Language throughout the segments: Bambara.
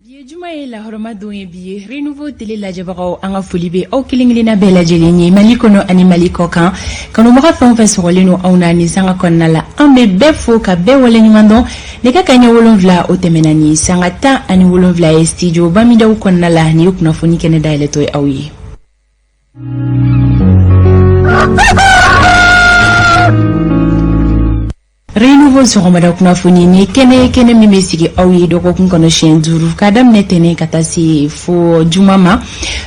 Bi ye juma ye, lahɔrɔma don ye bi ye. Renouveau Télé lajɛbagaw, an ka foli bɛ aw kelen kelenna bɛɛ lajɛlen ye, Mali kɔnɔ ani Mali kɔ kan. Kanubaga fɛn o fɛn sɔgɔlen don anw na nin sanga kɔnɔna la, an bɛ bɛɛ fo ka bɛɛ waleɲuman dɔn. Nɛgɛ kanɲɛ 7, o tɛmɛna ni sanga 17 ye studio Bamidaw kɔnɔna la. Nin ye kunnafoni kɛnɛ dayɛlɛtɔ ye aw ye. Renouveau sɔgɔmada kunnafoni ni kɛnɛ ye, kɛnɛ min bɛ sigi aw ye dɔgɔkun kɔnɔ siɲɛ 5, k'a daminɛ tɛnɛn ka taa se fo juma ma.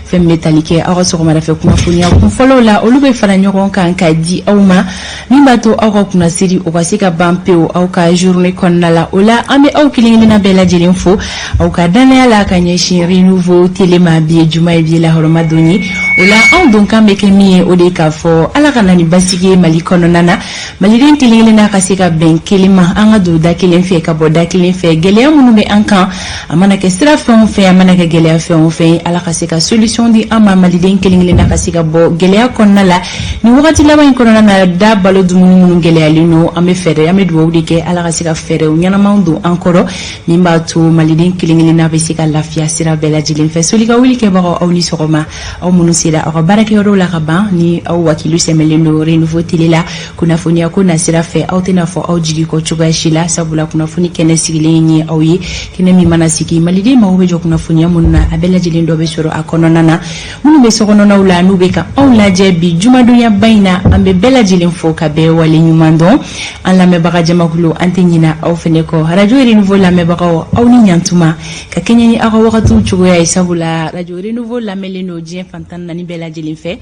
Fɛn min bɛ tali kɛ aw ka sɔgɔmadafɛ kunnafoniya kun fɔlɔw la, olu bɛ fara ɲɔgɔn kan ka di aw ma, min b'a to aw ka kunnasiri o ka se ka ban pewu aw ka journée kɔnɔna la. O la, an bɛ aw kelen kelenna bɛɛ lajɛlen fo aw ka dannaya la ka ɲɛsin Renouveau Télé ma. Bi ye juma ye, bi ye lahɔrɔma don ye. O la, anw donkan bɛ kɛ min ye, o de ye k'a fɔ Ala ka na ni basigi ye Mali kɔnɔna na, Maliden kelen kelenna ka se ka bɛn kelen ma, an ka don da kelen fɛ ka bɔ da kelen fɛ. Gɛlɛya minnu bɛ an kan, a mana kɛ sira fɛn o fɛn, a mana kɛ gɛlɛya fɛn o fɛn, Ala ka se ka solution di an ma, Maliden kelen kelenna ka se ka bɔ gɛlɛya kɔnɔna la. Nin wagati laban in kɔnɔna na, da balo dumuni minnu gɛlɛyalen don, an bɛ fɛɛrɛ, an bɛ dugawu de kɛ Ala ka se ka fɛɛrɛw ɲɛnamaw don an kɔrɔ, min b'a to Maliden kelen kelenna bɛ se ka lafiya sira bɛɛ lajɛlen fɛ. Soli ka wuli kɛbagaw, aw ni sɔgɔma. Aw minnu sera aw ka baarakɛyɔrɔw la ka ban, ni aw wakilu sɛmɛlen don Renouveau Télé la kunnafoniya ko nasira fɛ, aw tɛna fɔ aw jigi kɔ cogoya si la, sabula kunnafoni kɛnɛ sigilen ye aw ye. Kɛnɛ min mana sigi, Maliden mago bɛ jɔ kunnafoniya minnu na, a bɛɛ lajɛlen dɔ bɛ sɔrɔ a kɔnɔna na. Minnu bɛ sokɔnɔnaw la, n'u bɛ ka anw lajɛ bi jumadonyaba in na, an bɛ bɛɛ lajɛlen fo ka bɛɛ wale ɲuman dɔn. An lamɛnbaga jamakulu, an tɛ ɲina aw fɛnɛ kɔ. Radio Renouveau lamɛnbagaw, aw ni ɲantuma ka kɛɲɛ ni aw ka wagatiw cogoya ye, sabula Radio Renouveau lamɛnlen don diɲɛ fan 14 bɛɛ lajɛlen fɛ.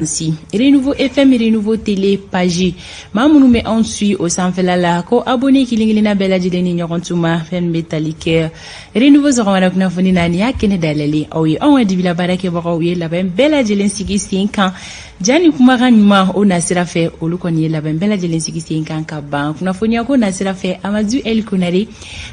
Si Renouveau FM, Renouveau Télé page, maa minnu bɛ anw suit o sanfɛla la, ko abonné kelen kelenna bɛɛ lajɛlen ni ɲɔgɔn tuma. Fɛn bɛ tali kɛ Renouveau sɔgɔmada kunnafoni na, nin y'a kɛnɛ dayɛlɛlen aw ye. Anw ka dibila baarakɛbagaw ye labɛn bɛɛ lajɛlen sigi sen kan. Ja ni kumakan ɲuman o nasira fɛ, olu kɔni ye labɛn bɛɛ lajɛlen sigi sen kan ka ban. Kunnafoniya ko nasira fɛ, Amadu El Konare,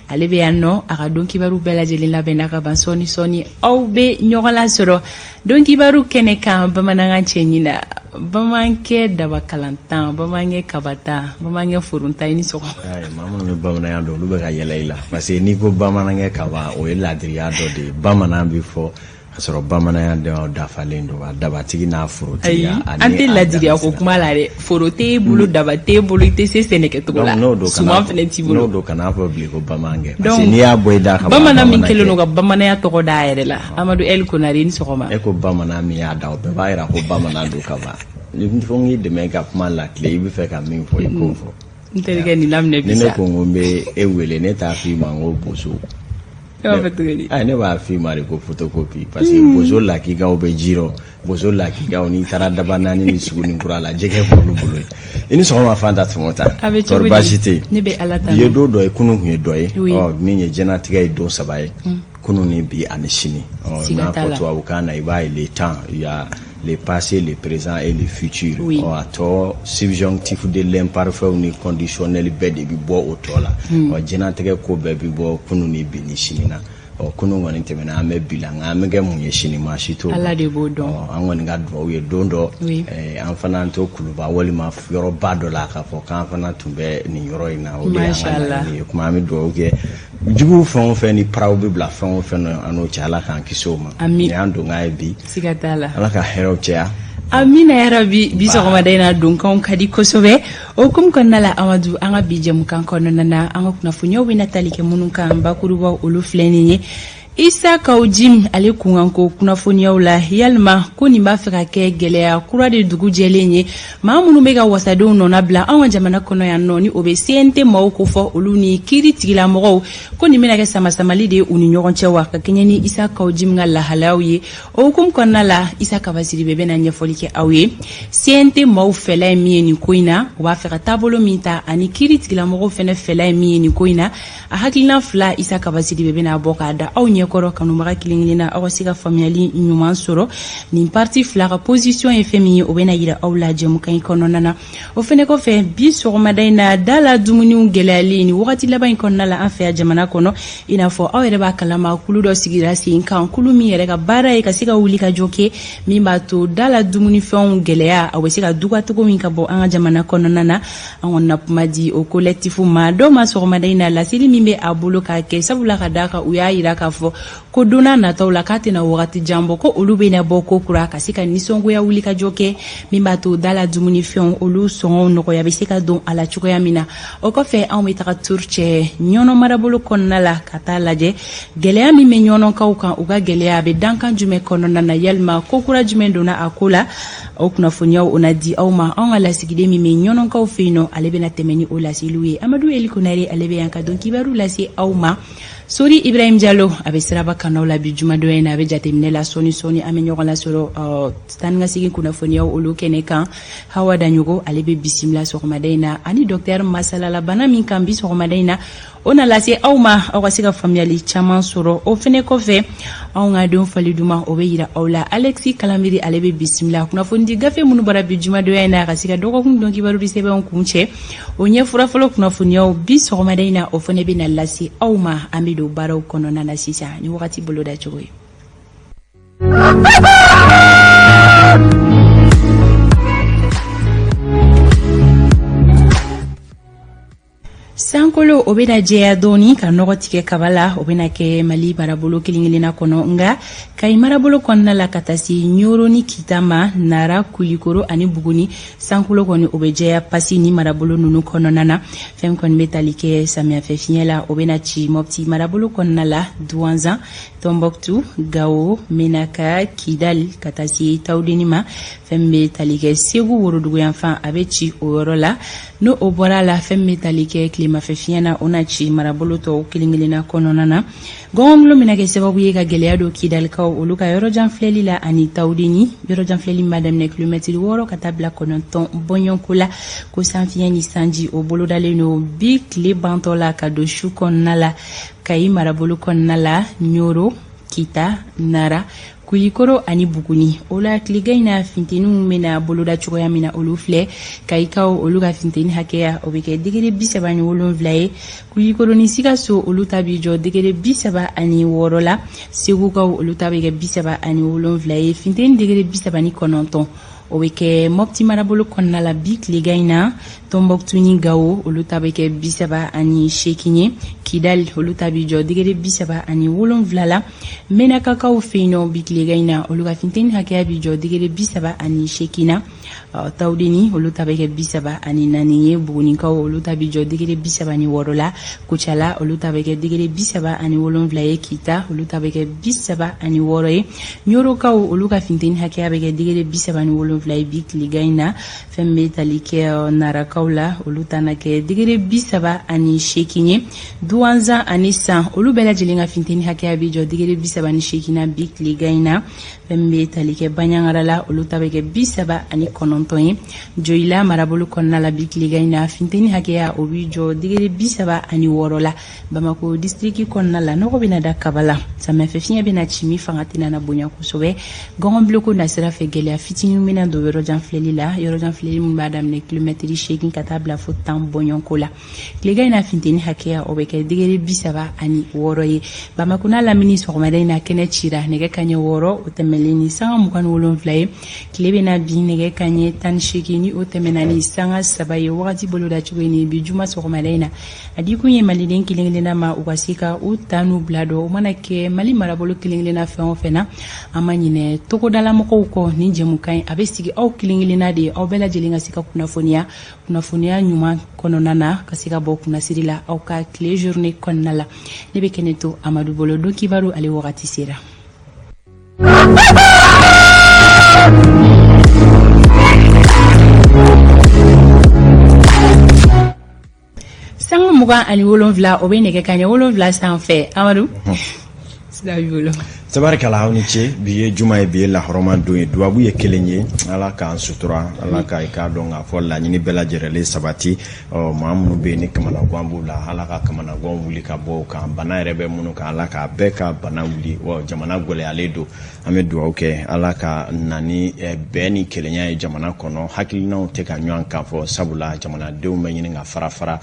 ale bɛ yan nɔ, a ka don kibaru bɛɛ lajɛlen labɛnna ka ban. Sɔɔni sɔɔni aw bɛ ɲɔgɔn lasɔrɔ don kibaru kɛnɛ kan bamanankan cɛɲi na. Bamanankɛ dabakalantan, bamanankɛ kabatan, bamanankɛ forontan, i ni sɔgɔma. Maa minnu bɛ bamananya dɔn, olu bɛ ka yɛlɛ i la, parce que n'i ko bamanankɛ kaba, o ye ladiriya dɔ de ye. Bamanan bɛ fɔ ka sɔrɔ bamananya dɔn dafalen don, a dabatigi n'a forotigi. An tɛ ladiriya ko kuma la dɛ. Foro t'e bolo, daba t'e bolo, i tɛ se sɛnɛkɛcogo la, suman fɛnɛ t'i bolo. N'o don, kan'a fɔ bilen ko bamanankɛ, parce que n'i y'a bɔ i da ka bamanan min kɛlen don ka bamananya tɔgɔ d'a yɛrɛ la. Amadu El Konare, i ni sɔgɔma. E ko bamanan min y'a da, o bɛɛ b'a yira ko bamanan don ka ban. Ni fo n k'i dɛmɛ ka kuma lakile, i bɛ fɛ ka min fɔ, i k'o fɔ. N terikɛ, nin laminɛ bi sa. Ni ne ko n ko n bɛ e wele, ne t'a f'i ma n ko boso. E b'a fɔ cogo di? Ayi, ne b'a f'i ma de ko photocopie, parce que boso lakikaw bɛ ji rɔ, boso lakikaw, n'i taara daba naani ni suguni kura la, jɛgɛ b'olu bolo yen. I ni sɔgɔma, Fanta Tɔmɔta. A bɛ cogo di? Baasi tɛ yen. Ne bɛ Ala tanu. Bi ye don dɔ ye, kunun tun ye dɔ ye. Ɔ, min ye diɲɛlatigɛ ye don 3 ye, kunun ni bi ani sini. Ɔ, n'a fɔ tubabukan na, i b'a ye le temps, il y a le passé, le présent et le futur. Ɔ, a tɔ subjonctif de l'imparfait ni conditionnel bɛɛ de bi bɔ o tɔ la. Ɔ, diɲɛlatigɛ ko bɛɛ bi bɔ kunun ni bi ni sini na. Ɔ, kunun kɔni tɛmɛna, an bɛ bi la, nka an bɛ kɛ mun ye sini, maa si t'o dɔn. Ala de b'o dɔn. Ɔ, an kɔni ka dugawu ye don dɔ an fana to kuluba walima yɔrɔba dɔ la, k'a fɔ k'an fana tun bɛ nin yɔrɔ in na. O de y'an ka laɲini ye. Kuma, an bɛ dugawu kɛ juguw fɛn o fɛn ni paraw bɛ bila fɛn o fɛn nɔ, an n'o cɛ, Ala k'an kisi o ma. Ami. Nin y'an donkan ye bi. Siga t'a la. Ala ka hɛrɛw caya. Amina yarabi. Bi sɔgɔmada in na, donkanw ka di kosɛbɛ. O hukumu kɔnɔna la, Amadu, an ka bi jɛmukan kɔnɔna na, an ka kunnafoniyaw bɛna tali kɛ minnu kan bakurubaw, olu filɛ nin ye: Isa Kaw Jim, ale kunkanko kunnafoniyaw la, yalima ko nin b'a fɛ ka kɛ gɛlɛya kura de dugu jɛlen ye maa minnu bɛ ka wasadenw nɔna bila anw ka jamana kɔnɔ yan nɔ, ni o bɛ CNT maaw kofɔ, olu ni kiiri tigilamɔgɔw, ko nin bɛna kɛ samasamali de ye u ni ɲɔgɔn cɛ wa, ka kɛɲɛ ni Isa Kaw Jim ka lahalayaw ye? O hukumu kɔnɔna la, Isa Kaba Sidibe bɛna ɲɛfɔli kɛ aw ye CNT maaw fɛla ye min ye nin ko in na, u b'a fɛ ka taabolo min ta, ani kiiri tigilamɔgɔw fɛnɛ fɛla ye min ye nin ko in na. A hakilina fila, Isa Kaba Sidibe bɛna bɔ k'a da aw ɲɛkɔrɔ, kanubaga kelen kelen na, aw ka se ka faamuyali ɲuman sɔrɔ. Nin parti fila ka position ye fɛn min ye, o bɛna yira aw la jɛmukan in kɔnɔna na. O fɛnɛ kɔfɛ, bi sɔgɔmada in na, da la dumuniw gɛlɛyali ni wagati laban in kɔnɔna la an fɛ yan jamana kɔnɔ, i n'a fɔ aw yɛrɛ b'a kalama, kulu dɔ sigira sen kan, kulu min yɛrɛ ka baara ye ka se ka wuli ka jɔ kɛ min b'a to da la dumunifɛnw gɛlɛya a bɛ se ka duga cogo min ka bɔ an ka jamana kɔnɔna na. An kɔni na kuma di o collectif ma dɔw ma sɔgɔmada in na, laseli min bɛ a bolo k'a kɛ, sabula ka d'a kan u y'a yira k'a fɔ Ko don n'a nataw la, k'a tɛna wagati jan bɔ, ko olu bɛna bɔ ko kura ka se ka nisɔngoya wulikajɔ kɛ min b'a to da la dumunifɛnw, olu sɔngɔw nɔgɔya bɛ se ka don a la cogoya min na. O kɔfɛ, anw bɛ taga tour cɛ Ɲɔnɔ marabolo kɔnɔna la ka taa lajɛ gɛlɛya min bɛ Ɲɔnɔkaw kan. U ka gɛlɛya a bɛ dankan jumɛn kɔnɔna na? Yalima ko kura jumɛn donna a ko la? O kunnafoniyaw, o na di aw ma. Anw ka lasigiden min bɛ Ɲɔnɔkaw fɛ yen nɔ, ale bɛna tɛmɛ ni o laseliw ye. Amadu Eli Konare, ale bɛ yan ka don kibaru lase aw ma. Sori Ibrahim Jalo, a bɛ siraba kanaw la bi jumadon in na, a bɛ jateminɛ la. Sɔɔni sɔɔni, an bɛ ɲɔgɔn lasɔrɔ taa ni ka segin kunnafoniyaw olu kɛnɛ kan. Hawa Daɲogo, ale bɛ bisimila sɔgɔmada in na, ani docteur masalala bana min kan bi sɔgɔmada in na, o na lase aw ma, aw ka se ka faamuyali caman sɔrɔ. O fɛnɛ kɔfɛ, anw ka don fali duman, o bɛ yira aw la. Alexis Kalamiri, ale bɛ bisimila kunnafonidi gafe minnu bɔra bi jumadonya in na, ka se ka dɔgɔkun don kibaru sɛbɛnw kun cɛ, o ɲɛ fura fɔlɔ kunnafoniyaw bi sɔgɔmada in na, o fana bɛ na lase aw ma. An bɛ don baaraw kɔnɔna na sisan ni wagati boloda cogo ye. Sankolo, o bɛna jɛya dɔɔni ka nɔgɔ tigɛ kaba la. O bɛna kɛ Mali marabolo kelen-kelenna kɔnɔ, nka Kayi marabolo kɔnɔna la, ka taa se Ɲoro ni Kita ma, Nara, Kulikoro ani Buguni, sankolo kɔni, o bɛ jɛya pasi ni marabolo ninnu kɔnɔna na. Fɛn kɔni bɛ tali kɛ samiyɛfɛ fiɲɛ la, o bɛna ci Mɔpti marabolo kɔnɔna la, Duwanzan, Tɔnbɔkutu, Gawo, Menaka, Kidali, ka taa se Tawudeni ma. Fɛn bɛ tali kɛ Segu woroduguyanfan, a bɛ ci o yɔrɔ la. N'o o bɔra a la, fɛn bɛ tali kɛ tilemafɛ fiɲɛ na, o na ci marabolo tɔw kelen-kelenna kɔnɔna na. Gɔngɔnbolo bɛna kɛ sababu ye ka gɛlɛya don Kidalikaw olu ka yɔrɔjan filɛli la ani Tawudeni. Yɔrɔjan filɛli b'a daminɛ kilomɛtiri 6 ka taa bila 9 bɔɲɔgɔnko la. Ko sanfiɲɛ ni sanji, o bolodalen don bi tile bantɔ la ka don su kɔnɔna la Kayi marabolo kɔnɔna la, Ɲoro, Kita, Nara, Kulikoro ani Buguni. O la, tilegan in na, funteniw bɛna boloda cogoya min na, olu filɛ: Kayikaw olu ka funteni hakɛya, o bɛ kɛ degere 37 ye. Kulikoro ni Sikaso, olu ta bɛ jɔ degere 36 la. Segukaw olu ta bɛ kɛ 37 ye. Funteni degere 39, o bɛ kɛ Mɔpti marabolo kɔnɔna la bi tilegan in na. Tɔnbɔkutu ni Gawo, olu ta bɛ kɛ 38 ye. Kidali, olu ta bɛ jɔ degere 37 la. Mɛnakakaw fɛ yen nɔ bi tilegan in na, olu ka funteni hakɛya bɛ jɔ degere 38 na. Tawudeni, olu ta bɛ kɛ 34 ye. Bugunikaw olu ta bɛ jɔ degere 36 la. Kucala, olu ta bɛ kɛ degere 37 ye. Kita, olu ta bɛ kɛ 36 ye. Ɲorokaw olu ka funteni hakɛya bɛ kɛ degere 37 ye bi tilegan in na. Fɛn bɛ tali kɛ Narakaw la, olu ta na kɛ degere 38 ye. Duwanzan ani San, olu bɛɛ lajɛlen ka funteni hakɛya bɛ jɔ degere 38 na bi tilegan in na. Fɛn bɛ tali kɛ Baɲangara la, olu ta bɛ kɛ 39 ye. Joyila marabolo kɔnɔna la bi tilegan in na, funteni hakɛya, o bɛ jɔ degere 36 la. Bamako distriki kɔnɔna la, nɔgɔ bɛna da kaba la. Samiyɛfɛ fiɲɛ bɛna ci min fanga tɛna na bonya kosɛbɛ. Gɔngɔnbiloko nasira fɛ, gɛlɛya fitinin bɛna don yɔrɔjan filɛli la, yɔrɔjan filɛli min b'a daminɛ kilomɛtiri 8 ka taa bila fo 10 bɔɲɔgɔnko la. Tilegan in na, funteni hakɛya, o bɛ kɛ degere 36 ye. Bamako n'a lamini, sɔgɔmada in na, kɛnɛ cira nɛgɛ kaɲɛ 6, o tɛmɛlen ni sanga 27 ye. Tile bɛna bin nɛgɛ kaɲɛ 18, ni o tɛmɛna ni sanga 3 ye. Wagati boloda cogo in bi juma sɔgɔmada in na, a dikun ye maliden kelen kelenna ma, u ka se ka u ta n'u bila dɔn. O mana kɛ Mali marabolo kelen kelenna fɛn o fɛn na, an ma ɲinɛ togodalamɔgɔw kɔ. Nin jɛmukan in, a bɛ sigi aw kelen kelenna de ye, aw bɛɛ lajɛlen ka se ka kunnafoniya, kunnafoniya ɲuman kɔnɔna na, ka se ka bɔ kunnasiri la aw ka tile journée kɔnɔna la. Ne bɛ kɛnɛ to Amadu bolo. Don kibaru, ale wagati sera. Sanga 27, o bɛ nɛgɛ kaɲɛ 7 sanfɛ. Amadu, sira b'i bolo. Tabarikala, aw ni ce. Bi ye juma ye, bi ye lahɔrɔma don ye. Dubabu ye kelen ye: Ala k'an sutura, Ala ka i k'a dɔn k'a fɔ laɲini bɛɛ lajɛrɛlen sabati. Ɔ maa minnu bɛ yen ni kamanagan b'u la, Ala ka kamanagan wuli ka bɔ u kan. Bana yɛrɛ bɛ minnu kan, Ala k'a bɛɛ ka bana wuli. Wa jamana gɛlɛyalen don, an bɛ dugawu kɛ Ala ka na ni bɛn ni kelenya ye jamana kɔnɔ. Hakilinaw tɛ ka ɲɔgɔn kan fɔ, sabula jamanadenw bɛ ɲini ka fara fara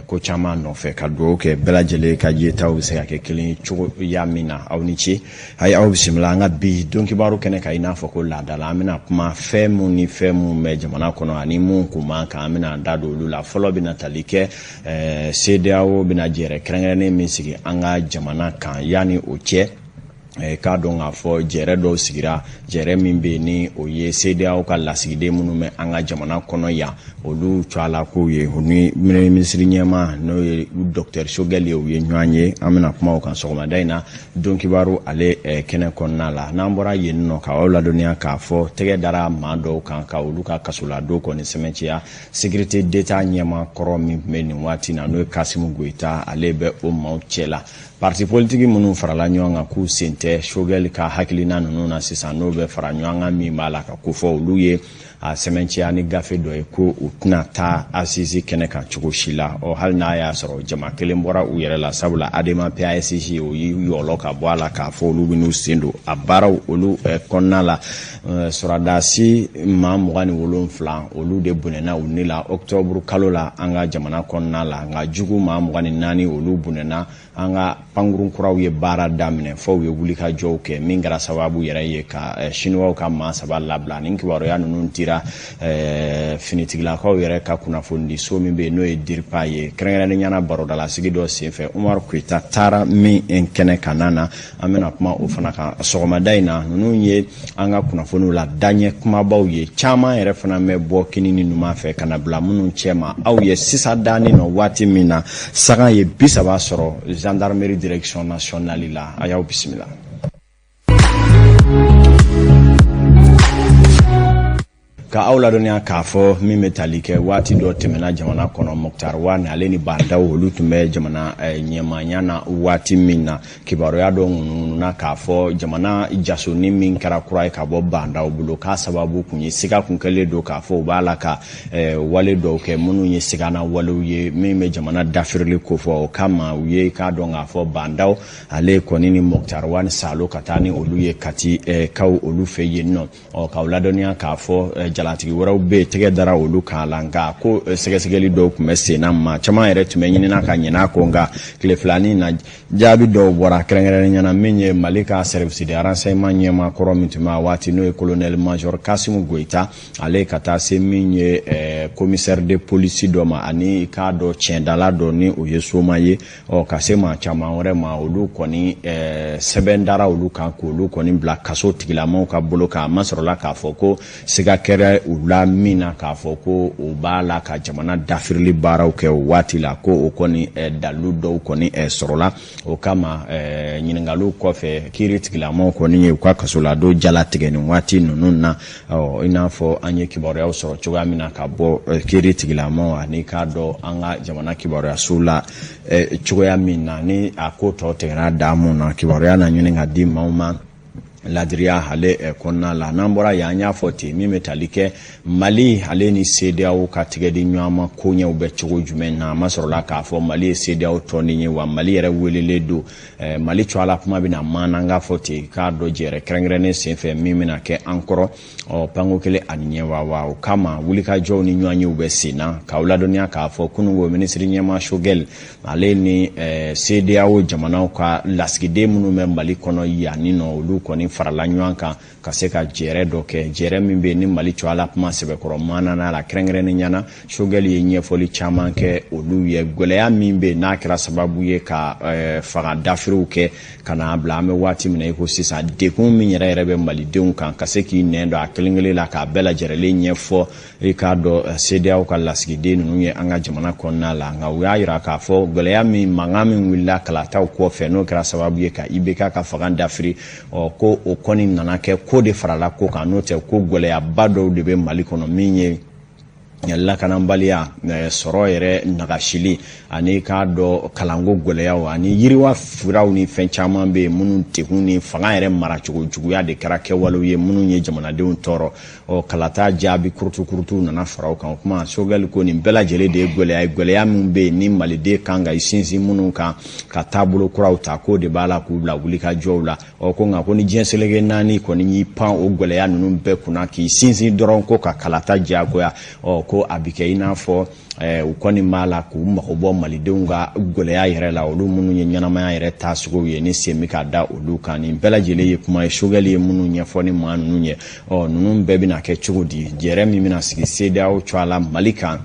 ko caman nɔfɛ. Ka dugawu kɛ bɛɛ lajɛlen ka yetaw bɛ se ka kɛ kelen ye cogoya min na. Aw ni ce, a ye aw bisimila an ka bi don kibaru kɛnɛ kan. I n'a fɔ ko laada la, an bɛna kuma fɛn mun ni fɛn mun bɛ jamana kɔnɔ ani mun kun man kan, an bɛna an da don olu la. Fɔlɔ bɛna tali kɛ CEDEAO bɛna jɛrɛ kɛrɛnkɛrɛnnen min sigi an ka jamana kan. Yanni o cɛ K'a dɔn k'a fɔ jɛrɛ dɔw sigira, jɛrɛ min bɛ yen ni o ye CEDEAO ka lasigiden minnu bɛ an ka jamana kɔnɔ yan, olu cɔla kow ye. U ni minisiri ɲɛmaa, n'o ye docteur Choguel ye, u ye ɲɔgɔn ye. An bɛna kuma o kan sɔgɔmada in na don kibaru ale kɛnɛ kɔnɔna la. N'an bɔra yen nɔ, ka aw ladɔnniya k'a fɔ tɛgɛ dara maa dɔw kan ka olu ka kasoladon kɔni sɛmɛntiya. Sécurité d'État ɲɛmaa kɔrɔ min tun bɛ nin waati na, n'o ye Kasimu Goyita, ale bɛ o maaw cɛ la. Parti politique minnu farala ɲɔgɔn kan k'u sen tɛ Choguel ka hakilina ninnu na sisan, n'o bɛ fara ɲɔgɔn kan min b'a la ka kofɔ, olu ye a sɛmɛntiya ni gafe dɔ ye ko u tɛna taa assises kɛnɛ kan cogo si la. Ɔ, hali n'a y'a sɔrɔ jama kelen bɔra u yɛrɛ la, sabula ADEMA PASJ, o y'i yɔlɔ ka bɔ a la k'a fɔ olu bɛ n'u sen don a baaraw olu kɔnɔna la. Sɔrɔdasi maa 27, olu de bɔnɛna u ni la octobre kalo la an ka jamana kɔnɔna la. Nka jugu maa 24, olu bɔnɛna. An ka pankurun kuraw ye baara daminɛ fɔ u ye wulikajɔw kɛ, min kɛra sababu yɛrɛ ye ka siniwaw ka maa saba labila. Nin kibaruya ninnu dira finitigilakaw yɛrɛ ka kunnafonidiso min bɛ yen, n'o ye DIRPA ye, kɛrɛnkɛrɛnnenya la barodalasigi dɔ senfɛ Umaru Koyita taara min kɛnɛ kan na. An bɛna kuma o fana kan sɔgɔmada in na. Ninnu ye an ka kunnafoniw la daɲɛ kumabaw ye. Caman yɛrɛ fana bɛ bɔ kini ni numan fɛ ka na bila minnu cɛ ma aw ye sisan danni nɔ waati min na, sagan ye 30 sɔrɔ gendarmerie direction nationale la. A y'aw bisimila. Ka aw ladɔnniya k'a fɔ min bɛ tali kɛ waati dɔ tɛmɛna jamana kɔnɔ, Moctar Ouane ale ni Bah N'Daw, olu tun bɛ jamana ɲɛmaaya na waati min na, kibaruya dɔ ŋunuŋununa k'a fɔ jamana jasoni min kɛra kura ye ka bɔ Bah N'Daw bolo, k'a sababu kun ye siga kun kɛlen don k'a fɔ u b'a la ka wale dɔw kɛ minnu ye sigana walew ye, min bɛ jamana dafirili kofɔ. O kama u ye k'a dɔn k'a fɔ Bah N'Daw ale kɔni ni Moctar Ouane Salo ka taa ni olu ye Kati kaw olu fɛ yen nɔ. Ɔ, k'aw ladɔnniya k'a fɔ jalatigi wɛrɛw bɛ yen, tɛgɛ dara olu kan la, nka ko sɛgɛsɛgɛli dɔw tun bɛ sen na, maa caman yɛrɛ tun bɛ ɲinina ka ɲinɛ a kɔ. Nka tile filanin na, jaabi dɔw bɔra, kɛrɛnkɛrɛnnenya na min ye Mali ka service de renseignement ɲɛmaa kɔrɔ min tun bɛ a waati, n'o ye colonel major Kasimu Goyita, ale ka taa se min ye commissaire de police dɔ ma, ani k'a dɔn tiɲɛdala dɔ ni o ye soma ye, ɔ, ka se maa caman wɛrɛ ma, olu kɔni sɛbɛn dara olu kan k'olu kɔni bila kaso tigilamaw ka bolo kan. A ma sɔrɔla k'a fɔ ko siga kɛra u la min na k'a fɔ ko u b'a la ka jamana dafirili baaraw kɛ o waati la, ko o kɔni dalilu dɔw kɔni sɔrɔla. O kama, ɲininkaliw kɔfɛ, kiiri tigilamaw kɔni ye u ka kasoladon jala tigɛ nin waati ninnu na. Ɔ, i n'a fɔ an ye kibaruyaw sɔrɔ cogoya min na ka bɔ kiiri tigilamaw ani k'a dɔn an ka jamana kibaruyaso la cogoya min na, ni a ko tɔ tigɛra da mun na, kibaruya na ɲini ka di maaw ma ladiriya ale kɔnɔna la. N'an bɔra yen, an y'a fɔ ten, min bɛ tali kɛ Mali ale ni CEDEAO ka tigɛdi ɲɔgɔnma koɲɛw bɛ cogo jumɛn na, a ma sɔrɔla k'a fɔ Mali ye CEDEAO tɔnden ye, wa Mali yɛrɛ welelen don. Mali cogoya la, kuma bɛna maana n k'a fɔ ten k'a dɔn jɛrɛ kɛrɛnkɛrɛnnen senfɛ min bɛna kɛ an kɔrɔ. Ɔ, panko kelen ani ɲɛwawa, o kama wulikajɔw ni ɲɔgɔnyew bɛ sen na. K'aw ladɔnniya k'a fɔ kununko minisiri ɲɛmaa Choguel ale ni CEDEAO jamanaw ka lasigiden minnu bɛ Mali kɔnɔ yanni nɔ, olu kɔni farala ɲɔgɔn kan ka se ka jɛrɛ dɔ kɛ, jɛrɛ min bɛ yen ni Mali cogoya la kuma sɛbɛkɔrɔ maana la. Kɛrɛnkɛrɛnnenya na, Choguel ye ɲɛfɔli caman kɛ olu ye, gɛlɛya min bɛ yen n'a kɛra sababu ye ka fanga dafiriw kɛ ka n'a bila an bɛ waati min na i ko sisan, dekun min yɛrɛ yɛrɛ bɛ malidenw kan, ka se k'i nɛn don a kelen kelen la k'a bɛɛ lajɛlen ɲɛfɔ i k'a dɔn CEDEAO ka lasigiden ninnu ye an ka jamana kɔnɔna la. Nka u y'a jira k'a fɔ gɛlɛya min, mankan min wulila kalataw kɔfɛ, n'o kɛra sababu ye ka IBK ka fanga dafiri, ɔ, ko o kɔni nana kɛ ko de farala ko kan. N'o tɛ, ko gɛlɛyaba dɔw de bɛ Mali kɔnɔ, min ye lakanabaliya, sɔrɔ yɛrɛ nagasili, ani k'a dɔn kalanko gɛlɛyaw ani yiriwa firaw ni fɛn caman bɛ yen minnu degun ni fanga yɛrɛ maracogo juguya de kɛra kɛwalew ye minnu ye jamanadenw tɔɔrɔ. Ɔ, kalata jaabi kurutu-kurutu nana fara o kan. O kuma, Choguel ko nin bɛɛ lajɛlen de ye gɛlɛya ye, gɛlɛya min bɛ yen ni maliden kan ka i sinsin minnu kan ka taabolo kuraw ta, k'o de b'a la k'u bila wulikajɔw la. Ɔ, ko nka ko ni diɲɛ seleke naani kɔni y'i pan o gɛlɛya ninnu bɛɛ kunna k'i sinsin dɔrɔn ko ka kalata diyagoya, ɔ, ko a bɛ kɛ i n'a fɔ u kɔni b'a la k'u mago bɔ malidenw ka gɛlɛya yɛrɛ la, olu minnu ye ɲɛnamaya yɛrɛ taasogow ye ni sen bɛ ka da olu kan. Nin bɛɛ lajɛlen ye kuma ye Choguel ye minnu ɲɛfɔ ni maa ninnu ye. Ɔ, ninnu bɛɛ bɛna kɛ cogo di? Jɛrɛ min bɛna sigi CEDEAO cogoya la Mali kan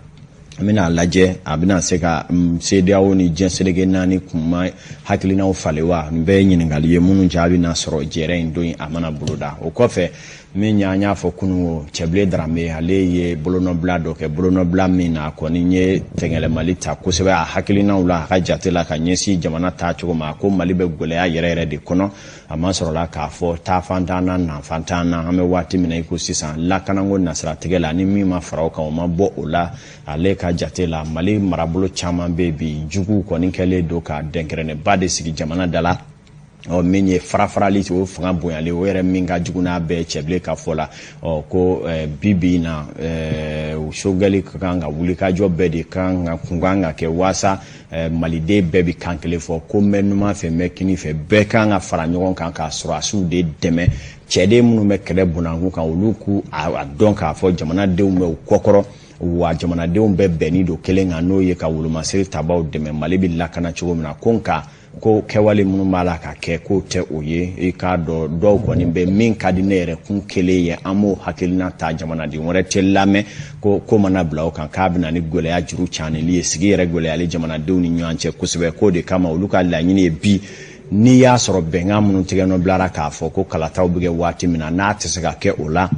An bɛna a lajɛ a bɛna se ka CEDEAO ni diɲɛ seleke naani kunma hakilinaw falen wa? Nin bɛɛ ye ɲininkali ye minnu jaabi na sɔrɔ jɛrɛ in don in a mana boloda. O kɔfɛ, min y'an y'a fɔ kunun, Cɛbilen Darame, ale ye bolonɔbila dɔ kɛ, bolonɔbila min na a kɔni ye tɛngɛlɛmali ta kosɛbɛ a hakilinaw la, a ka jate la, ka ɲɛsin jamana taacogo ma. A ko Mali bɛ gɛlɛya yɛrɛ yɛrɛ de kɔnɔ. A ma sɔrɔla k'a fɔ taafan t'an na, nafan t'an na. An bɛ waati min na i ko sisan, lakanako nasiratigɛ la, ni min ma fara o kan, o ma bɔ o la. Ale ka jate la, Mali marabolo caman bɛ bi, juguw kɔni kɛlen don ka dɛnkɛrɛnnɛba de sigi jamana da la. Ɔ, min ye farafarali, o fanga bonyali, o yɛrɛ min ka jugu n'a bɛɛ, Cɛbilen ka fɔ la, ɔ, ko bi bi in na, Sogɛli ka kan ka wulikajɔ bɛɛ de kan ka kun kan ka kɛ waasa maliden bɛɛ bɛ kan kelen fɔ, ko n bɛ numan fɛ, n bɛ kini fɛ, bɛɛ kan ka fara ɲɔgɔn kan ka sɔrɔdasiw de dɛmɛ. Cɛden minnu bɛ kɛlɛ bunakun kan, olu k'u a dɔn k'a fɔ jamanadenw bɛ u kɔkɔrɔ, wa jamanadenw bɛɛ bɛnni don kelen kan, n'o ye ka wolomasiri tabaw dɛmɛ, Mali bɛ lakana cogo min na. Ko nka ko kɛwale minnu b'a la ka kɛ, k'o tɛ o ye. I k'a dɔn, dɔw kɔni bɛ min ka di ne yɛrɛ kun kelen ye, an b'o hakilina ta, jamanaden wɛrɛ tɛ lamɛn. Ko ko mana bila o kan, k'a bɛna ni gɛlɛya juru canili ye, sigi yɛrɛ gɛlɛyali jamanadenw ni ɲɔgɔn cɛ kosɛbɛ. K'o de kama, olu ka laɲini ye bi, n'i y'a sɔrɔ bɛnkan minnu tigɛ bilara k'a fɔ ko kalataw bɛ kɛ waati min na, n'a tɛ se ka kɛ o la,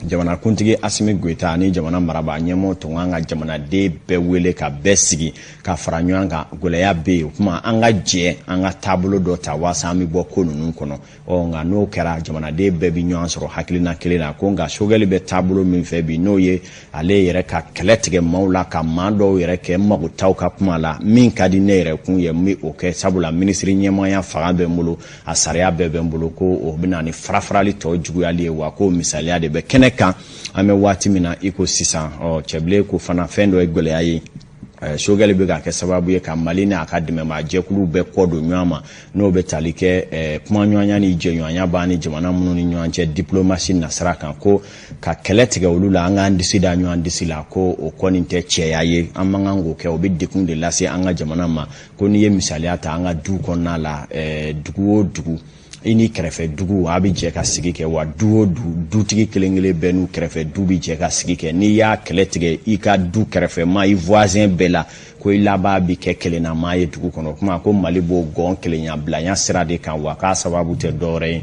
jamanakuntigi Asimi Goyita ni jamana marabaa ɲɛmɔgɔ tun kan ka jamanaden bɛɛ wele ka bɛɛ sigi ka fara ɲɔgɔn kan. Gɛlɛya bɛ yen, o tuma an ka jɛ an ka taabolo dɔ ta waasa an bɛ bɔ ko ninnu kɔnɔ. Ɔ, nka n'o kɛra, jamanaden bɛɛ bɛ ɲɔgɔn sɔrɔ hakilina kelen na. Ko nka Sogɛli bɛ taabolo min fɛ bi, n'o ye ale yɛrɛ ka kɛlɛ tigɛ maaw la, ka maa dɔw yɛrɛ kɛ magotaw ka kuma la, min ka di ne yɛrɛ kun ye, n bɛ o kɛ, sabula minisiri ɲɛmaaya fanga bɛ n bolo, a sariya bɛɛ bɛ n bolo, ko o bɛ na ni farafarali tɔ juguyali ye. Wa ko misaliya de bɛ kɛnɛ kan an bɛ waati min na i ko sisan. Ɔ, Cɛbilen ko fana fɛn dɔ ye gɛlɛya ye, Sogɛli bɛ ka kɛ sababu ye ka Mali n'a ka dɛmɛbaa jɛkuluw bɛɛ kɔ don ɲɔgɔn ma, n'o bɛ tali kɛ kumaɲɔgɔnya ni jɛɲɔgɔnya b'an ni jamana minnu ni ɲɔgɔn cɛ diplomasi nasira kan. Ko ka kɛlɛ tigɛ olu la, an k'an disi da ɲɔgɔn disi la, ko o kɔni tɛ cɛya ye, an man kan k'o kɛ, o bɛ degun de lase an ka jamana ma. Ko n'i ye misaliya ta an ka du kɔnɔna la, dugu o dugu, i ni kɛrɛfɛ dugu a bɛ jɛ ka sigi kɛ, wa du o du, dutigi kelen kelen bɛɛ n'u kɛrɛfɛ du bɛ jɛ ka sigi kɛ. N'i y'a kɛlɛ tigɛ i ka du kɛrɛfɛ maa, i voisin bɛɛ la, ko i laban bɛ kɛ kelenna maa ye dugu kɔnɔ. O kuma ko Mali b'o gɔn kelenya bilanya sira de kan, wa k'a sababu tɛ dɔwɛrɛ ye,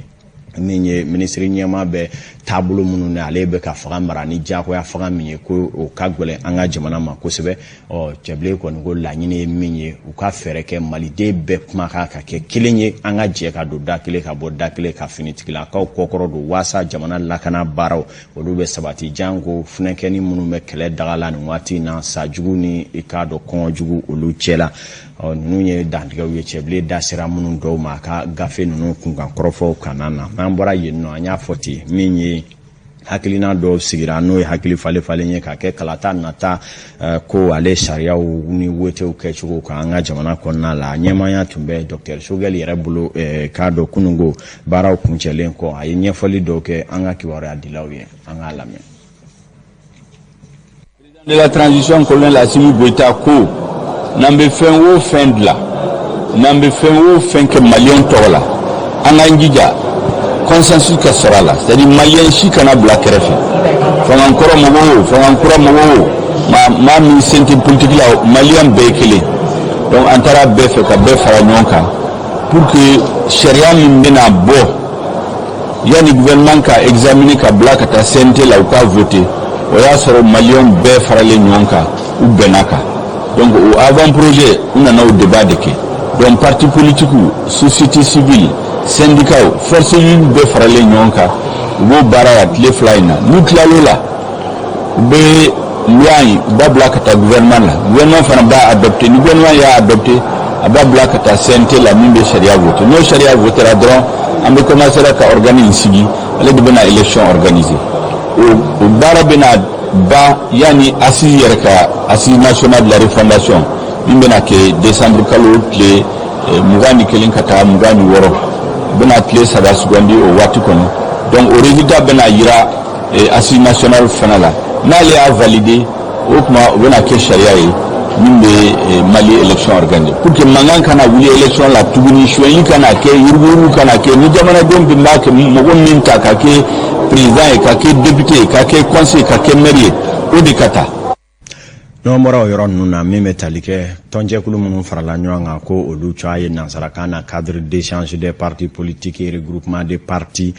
min ye minisiri ɲɛmaa bɛ taabolo minnu na, ale bɛ ka fanga mara ni diyagoya fanga min ye, ko o ka gɛlɛn an ka jamana ma kosɛbɛ. Ɔ, Cɛbilen kɔni ko laɲini ye min ye, u ka fɛɛrɛ kɛ maliden bɛɛ kumakan ka kɛ kelen ye, an ka jɛ ka don da kelen ka bɔ da kelen, ka finitigilakaw kɔkɔrɔ don, waasa jamana lakana baaraw olu bɛ sabati, janko funɛkɛni minnu bɛ kɛlɛ daga la nin waati in na, sajugu ni i k'a dɔn kɔngɔjugu olu cɛla. Ɔ, ninnu ye dantigɛw ye Cɛbilen da sera minnu dɔw ma a ka gafe ninnu kunkan kɔrɔfɔw kana na. N'an bɔra yen nɔ, an y'a fɔ ten, min ye hakilina dɔw sigira, n'o ye hakili falen falen ye ka kɛ kalata nata ko ale sariyaw ni wotew kɛcogo kan an ka jamana kɔnɔna la, ɲɛmaaya tun bɛ Dr Sogɛli yɛrɛ bolo. K'a dɔn kununko baaraw kuncɛlen kɔ, a ye ɲɛfɔli dɔw kɛ an ka kibaruya dilaw ye, an k'a lamɛn. De la transition, colonel Assimi Goïta, ko n'an bɛ fɛn o fɛn dilan, n'an bɛ fɛn o fɛn kɛ maliyɛn tɔgɔ la, an k'an jija consensus ka sɔrɔ a la, c'est à dire maliyɛn si kana bila kɛrɛfɛ, fanga kɔrɔ mɔgɔw o, fanga kura mɔgɔw o, maa maa min sen tɛ politique la o, maliyɛn bɛɛ ye kelen. Donc an taara bɛɛ fɛ ka bɛɛ fara ɲɔgɔn kan pour que sariya min bɛna bɔ, yanni gouvernement ka examiner ka bila ka taa CNT la, u k'a voter, o y'a sɔrɔ maliyɛnw bɛɛ faralen ɲɔgɔn kan, u bɛnna kan. Donc o avant projet, u nana o débat de kɛ. Donc parti politique, société civile, syndicat, force vive bɛɛ faralen ɲɔgɔn kan, u b'o baara la tile 2 in na. N'u tilal'o la, u bɛ loi in, u b'a bila ka taa gouvernement la, gouvernement fana b'a adopté. Ni gouvernement y'a adopté, a b'a bila ka taa CNT la min bɛ sariya voté. N'o sariya votera dɔrɔn, an bɛ commencer ka organe in sigi, ale de bɛna élection organiser. O baara bɛna ban yanni assise yɛrɛ ka, assise nationale de la refondation min bɛna kɛ décembre kalo tile 21 ka taa 26, u bɛna tile 3 sugandi o waati kɔnɔ. Donc o résultat bɛna yira assise nationale fana la. N'ale y'a validé, o tuma o bɛna kɛ sariya ye min bɛ Mali élection organiser, pour que mankan kana wuli élection la tuguni, sonyali kana kɛ, yuruguyurugu kana kɛ. Ni jamanadenw bɛ b'a kɛ mɔgɔ min ta ka kɛ président ye, ka kɛ député ye, ka kɛ conseiller, ka kɛ maire ye, o de ka taa. N'an bɔra o yɔrɔ ninnu na, min bɛ tali kɛ tɔnjɛkulu minnu farala ɲɔgɔn kan, ko olu tɔgɔ ye nansarakan na Cadre d'échange des partis politiques et regroupement des partis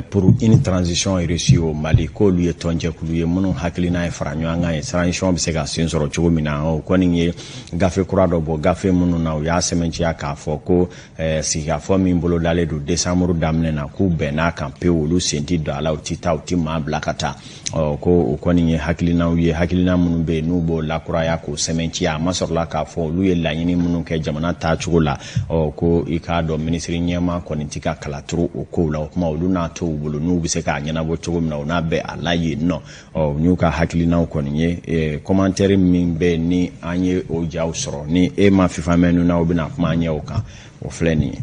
pour une transition réussie au Mali, k'olu ye tɔnjɛkulu ye minnu hakilina ye fara ɲɔgɔn kan ye, transition bɛ se ka sen sɔrɔ cogo min na. O kɔni ye gafe kura dɔ bɔ, gafe minnu na u y'a sɛmɛntiya k'a fɔ ko sigikafɔ min bolodalen don décembre daminɛ na, k'u bɛnn'a kan pewu, olu sen ti don a la, u ti taa, u ti maa bila ka taa. Ɔ ko o kɔni ye hakilinaw ye, hakilina minnu bɛ yen n'u b'o lakuraya k'o sɛmɛntiya. A ma sɔrɔla k'a fɔ olu ye laɲini minnu kɛ jamana taacogo la. Ɔ ko i k'a dɔn, minisiri ɲɛmaa kɔni ti ka kala turu o kow la. O kuma, olu n'a to u bolo n'u bɛ se k'a ɲɛnabɔ cogo min na, u n'a bɛ a la yen nɔ. Ɔ n y'u ka hakilinaw kɔni ye. Commentaire min bɛ yen ni an ye o jaw sɔrɔ, ni e ma fifa mɛn n'aw bɛna kuma an ɲɛ o kan, o filɛ nin ye.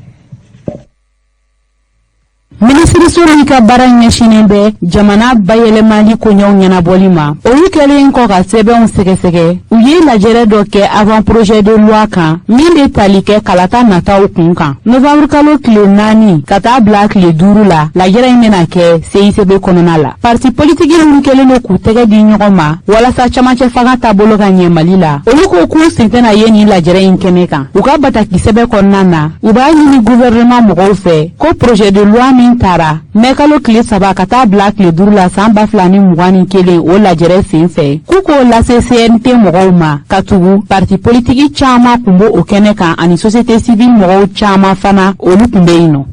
Minisiriso min ka baara ɲɛsinnen bɛ jamana bayɛlɛmali koɲɛw ɲɛnabɔli ma, olu kɛlen kɔ ka sɛbɛnw sɛgɛsɛgɛ, u ye lajɛrɛ dɔ kɛ avant projet de loi kan min bɛ tali kɛ kalata nataw kun kan, novembre kalo tile 4 ka taa bila tile 5 la. Lajɛrɛ in bɛna kɛ CICB kɔnɔna la. Parti politiki minnu kɛlen don k'u tɛgɛ di ɲɔgɔn ma walasa camancɛ fanga taabolo ka ɲɛ Mali la, olu ko k'u sen tɛna ye nin lajɛrɛ in kɛnɛ kan. U ka batakisɛbɛ kɔnɔna na, u b'a ɲini gouvernement mɔgɔw fɛ ko projet de loi min tara mɛ kalo tile 3 ka taa bila tile 5 la san 2021, o lajɛrɛ sen fɛ, k'u k'o lase CNT mɔgɔw ma, ka tugu parti politiki caaman kun b'o o kɛnɛ kan, ani société civile mɔgɔw caaman fana, olu kun bɛ yen nɔ.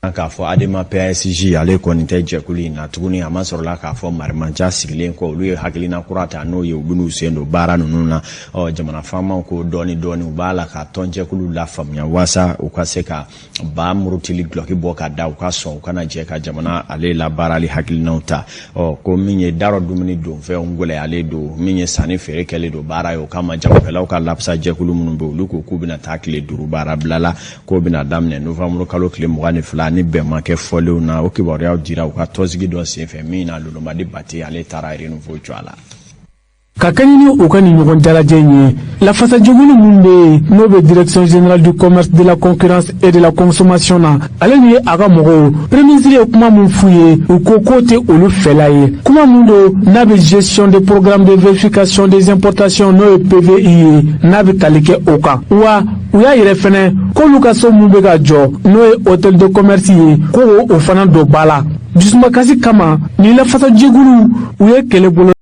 K'a fɔ Adema PASJ, ale kɔni tɛ jɛkulu in na tuguni. A ma sɔrɔla k'a fɔ marimanca sigilen kɔ, olu ye hakilina kura ta, n'o ye u bɛn'u sen don baara ninnu na. Ɔ jamana faamaw ko dɔɔni dɔɔni, u b'a la ka tɔnjɛkulu lafaamuya waasa u ka se ka ba murutili gulɔki bɔ ka da, u ka sɔn u kana jɛ ka jamana ale labaarali hakilinaw ta. Ɔ ko min ye darɔ dumuni donfɛnw gɛlɛyalen don, min ye sanni feere kɛlen don baara ye, o kama jagokɛlaw ka lapasa jɛkulu minnu bɛ, olu ko k'u bɛna taa tile 5 baara bila la, k'o bɛna daminɛ novembre kalo tile 22 ni bɛn ma kɛ fɔlenw na. O kibaruyaw dira u ka tɔnsigi dɔ senfɛ min na Lolomadi Bate, ale taara Renouveau jɔ a la. Ka kɛɲɛ ni u ka nin ɲɔgɔn dalajɛ in ye, lafasajɛkulu min bɛ yen n'o bɛ Direction générale du commerce, de la concurrence et de la consommation na, ale ni a ka mɔgɔw, premier ministre ye kuma min f'u ye, u ko k'o tɛ olu fɛla ye. Kuma min don n'a bɛ gestion des programmes de vérification des importations, n'o ye PVI ye, n'a bɛ tali kɛ o kan wa. U y'a yɛrɛ fɛnɛ k'olu ka so min bɛ ka jɔ, n'o ye hôtel de commerce ye, ko o fana don ba la. Dusumakasi kama, ni lafasajɛkulu u ye kɛlɛ bolo.